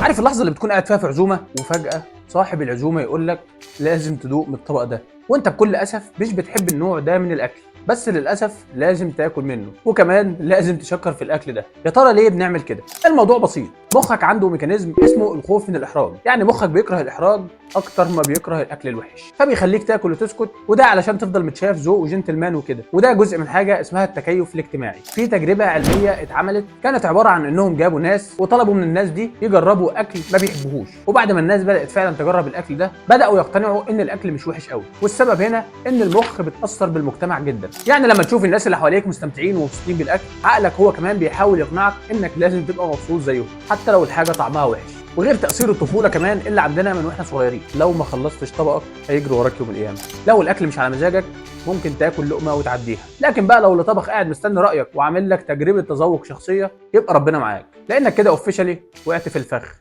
عارف اللحظة اللي بتكون قاعد فيها في عزومة وفجاة صاحب العزومة يقول لك لازم تدوق من الطبق ده، وانت بكل اسف مش بتحب النوع ده من الاكل، بس للاسف لازم تاكل منه، وكمان لازم تشكر في الاكل ده. يا ترى ليه بنعمل كده؟ الموضوع بسيط، مخك عنده mechanism اسمه الخوف من الاحراج. يعني مخك بيكره الاحراج اكتر ما بيكره الاكل الوحش، فبيخليك تاكل وتسكت، وده علشان تفضل متشاف ذوق وجنتلمان وكده. وده جزء من حاجة اسمها التكيف الاجتماعي. في تجربه علمية اتعملت كانت عبارة عن انهم جابوا ناس وطلبوا من الناس دي يجربوا اكل ما بيحبوهوش، وبعد ما الناس بدات فعلا تجرب الاكل ده بداوا يقتنعوا ان الاكل مش وحش قوي. والسبب هنا ان المخ بيتاثر بالمجتمع جدا. يعني لما تشوف الناس اللي حواليك مستمتعين ومبسوطين بالاكل، عقلك هو كمان بيحاول يقنعك انك لازم تبقى مبسوط زيهم حتى لو الحاجة طعمها وحش. وغير تاثير الطفولة كمان اللي عندنا من واحنا صغيرين، لو ما خلصتش طبقك هيجروا وراك يوم القيامة. لو الاكل مش على مزاجك ممكن تاكل لقمة وتعديها، لكن بقى لو اللي طبخ قاعد مستني رايك وعامل لك تجربه تذوق شخصية، يبقى ربنا معاك، لانك كده officially وقعت في الفخ.